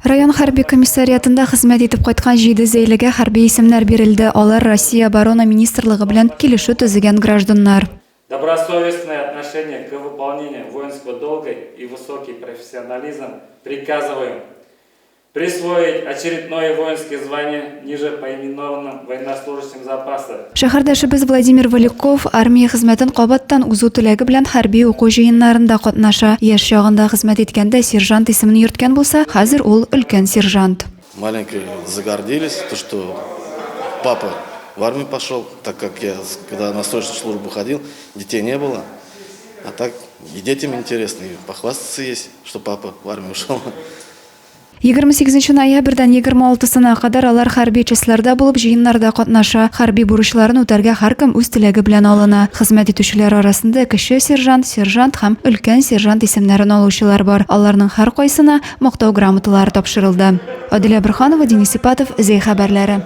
Район хәрби комиссариатында хезмәт итеп кайткан җиде зәйлегә хәрби исемнәр бирелде. Алар Россия Оборона министрлыгы белән килешү төзегән гражданнар. Добросовестное отношение к выполнению воинского долга и высокий профессионализм приказываем присвоить очередное воинское звание ниже поименованным военнослужащим запаса. Шәһәрдәшебез Владимир Валюков армия хезмәтен кабаттан узу теләге белән хәрби уку җыеннарында катнаша. Яшь чагында хезмәт иткәндә сержант исемен йөрткән булса, хәзер ул өлкән сержант. Маленькие загордились, то что папа в армию пошел, так как я, когда на срочную службу ходил, детей не было. А так и детям интересно, и похвастаться есть, что папа в армию ушел. 28 ноябрьдән 26 сына кадәр алар хәрби частьләрдә булып, җыеннарда катнаша. Хәрби бурычларын үтәргә һәркем үз теләге белән алына. Хезмәт итүчеләр арасында кече сержант, сержант һәм өлкән сержант исемнәрен алучылар бар. Аларның һәркайсына Мактау грамоталары тапшырылды. Аделя Борһанова, Денис Ипатов, Зәй хәбәрләре.